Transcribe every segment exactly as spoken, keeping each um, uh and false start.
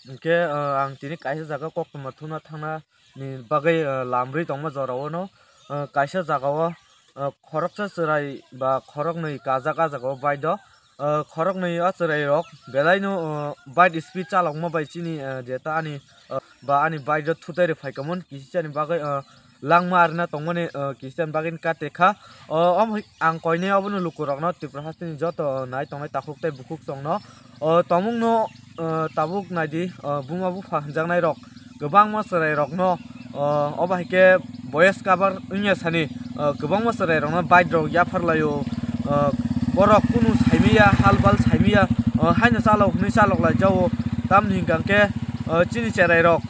Hwnkhe, ah, ang tini kaisa jaga koktwma thumna thangna ni bagwi, ah, lamri tongma jorao no, ah, kaisa jagao, ah, khoroksa chwrai ba khoroknwi kajak ah jagao bike o, ah, khoroknwi o chwrai rok belai no, ah, bike speed chalokma bai chini, ah, jeta ani, ah, ba ani bike o thutai rw phaikha mon kisa ni bagwi, ah, langma arina tongmani, ah, kisa ni bagwi kate kha. O, omo hai ang koinai obono lukurokno Tripura hasteni joto, ah, nai tongnai takhuk tei bukhuk tongno. O, tomungno, ah, tabuk naidi, ah, buma bupha hwnjaknairok kwbangma chwrairokno, ah, obo hai khe boyes cover wngya sani, ah, kwbangma chwrairokno bike rok yapharlaio. Ah, borok kunu saimanya, hal bal saimanya, ah, haino chalok hwnwi chalok lai jao. Tamni hwnkha khe, ah, chini chwrairok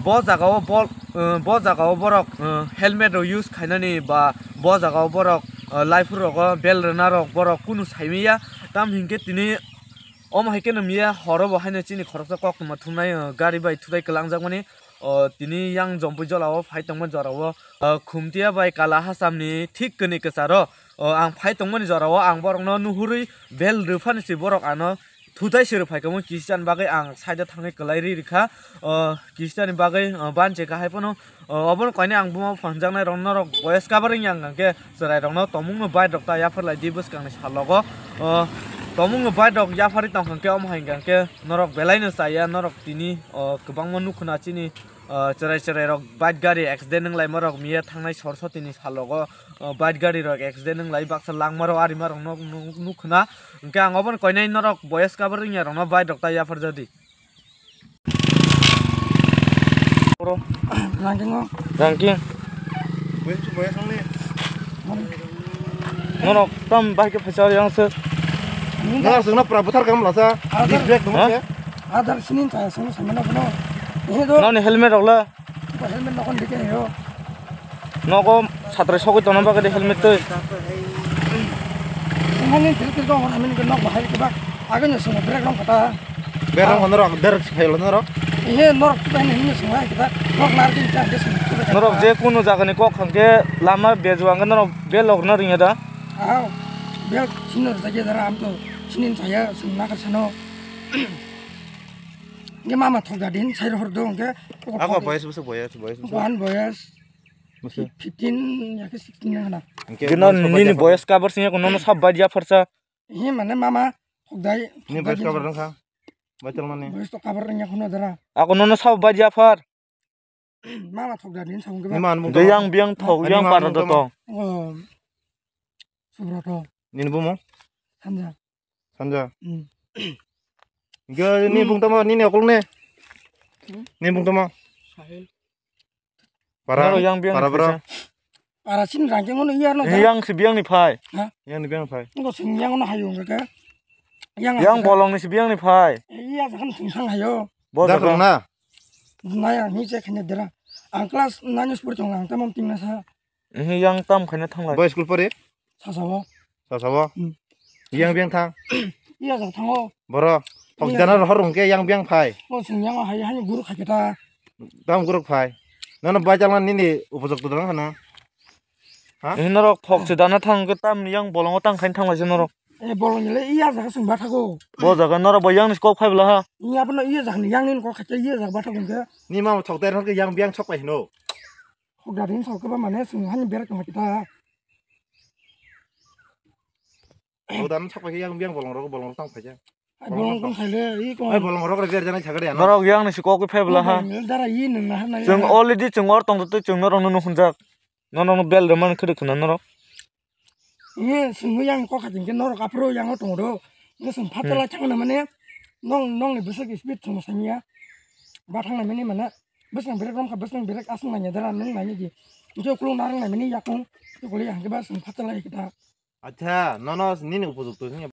bo jagao bol, ah, bo jagao borok, ah, helmet rok use khainani ba bo jagao borok, ah, laiphur rogo bel rwna rok borok kunu saimanya. Tam hinkhe tini omo hai khe nw miya horo bo haino chini khoroksa koktwma thumnai, ah, gari bai thutai kwlangjakmani. O, tini yang Jompui jolao phai tongmani jorao, ah, Khumtia bai Kala Hasamni thik kwnwi kwcharo, o, ang phai tongmani jorao ang borokno nuhurwi bel rwphani se borok ano thutai se rw phaikha, omo kisa ni bagwi ang side o thangwi kwlai ri rikha. O, kisa ni bagwi, o, banche kahai phano, o, obono koinai ang buma bupha hwnjaknai rok norok boyes cover wngya hwnkha khe chwrairokno tomungno bike rok ta yapharlai di bwskangni salogo. O, tomungno bike rok yapharwi tongkha khe omo hai hwnkha khe norok belai no chaya, norok tini, o, kwbangma nukhuna chini, o, chwrai chwrairok bike gari accident wnglaima rok miya thangnai sor sotini salogo. O, bike gari rok accident wng lai baksa langma rok arima rok no nuk nuk khna. Hwnkhe ang obono koinai norok boyes cover wngya rok no bike rok ta yapharjadi. Oro. Ranking o. Ranking. Boyes boyes wng ni. Norok tam bike phaisa yang se. Norok sengna pura buthar kam lasa. Disrespect tong se. Adar sinin chaya sung samana kono. Nani helmet rok la. Helmet nokon dike yo. Nogo satrai sogwi tongna bagwi de helmet twi. Sumani dil dil dong hon amin ke nok bahai ke ba. Agin sung brake rong kata. Brake rong hon rok der phai lo norok. Ihe norok tu tani hin sung hai kita. Nok nar din ta des. Norok je kunu jaga ni kok khang ke lama bejuang ke norok belok na ringya da. Ah, bel sino jage dara am to sinin saya sung na ka sano. Nge mama thok da din sai hor do nge. Ako boyes bwswk boyes, boyes bwswk? Kohan boyes. Bwswk? Fifteen ya khe sixteen nang na. Hwnkhe Gino boyes nini boyes cover sing ko nono sab bike yapharsa. He mane mama thok dai. Ni boyes cover nang kha. Bike chalmani. Boyes to cover nang ya khono dara. Ako nono sab bike yaphar. Mama thok da din sabung ke ba. Ni man mung De yang biang thok yang para do to. Oh. Subroto. Nini bumung? Sanja. Sanja. Hmm. Ge ni bung tamo nini okol ne? Hmm? Ni bung tamo? Sahil. Para. Noro yang biang para ni bro. Para sin rangke ngono iya no. Yang si biang ni phai. Ha? Yang ni biang phai. Ngo sing yang no hayo ngke. Yang bolong ni si biang ni phai. Iya jakan sing sang hayo. Bo jakan na. Na ya ni je khene dera. Ang class nine sport chong ang tamam ting na sa. Ehe, yang tam khaina thanglai. Bo school pore? Sasao. Sasao? Hmm. Yang biang thang? Iya, jang thango. Boro, thok dana rohor hwnkhe yang biang phai. O sing yang hai, hai guru khaikhe ta. Tam guru phai. Nono bai chalna nini upojok tu dana khana. Ha? Ehe, norok thok se dana thang khe tam yang bolongo tang khaina thanglai se norok. E bolong le iya jaga sing bathago. Bo jaga norok bo yang ni kok phai bla ha. Iya bono iya jaga ni yang ni kok khaikhe iya jaga bathago hwnkhe. Ni ma thok dai rohor khe yang biang sok pai hino. Hok daring sok khe ba mane sung hani berak tong kita. Hok daring sok pai yang biang bolong rok bolong rok tang phai ja. Ai bolong tong khai le i ko. Ai bolong rok rok ber jana chakari ano. Norok yang ni sikok phai bla ha. Dara i nung na hana. Chwng already chwng or tong twi chwng norok no hunjak. Norok no bel rwmani khwrwi khwna norok. Nge sungwi yang kok khating khe norok aphuru yang o tongo do. Nge sung phatala thangna mane nong nongni bwswk speed thangma sanya. Ba thangna mane mane bwswng berek romkha bwswng berek aswng nanya dara nung nanya di. Nge ukulung narwng nai mane yakung. Ukulung yang khe ba sung phatala hai khe ta. Acha nono nini upojok to.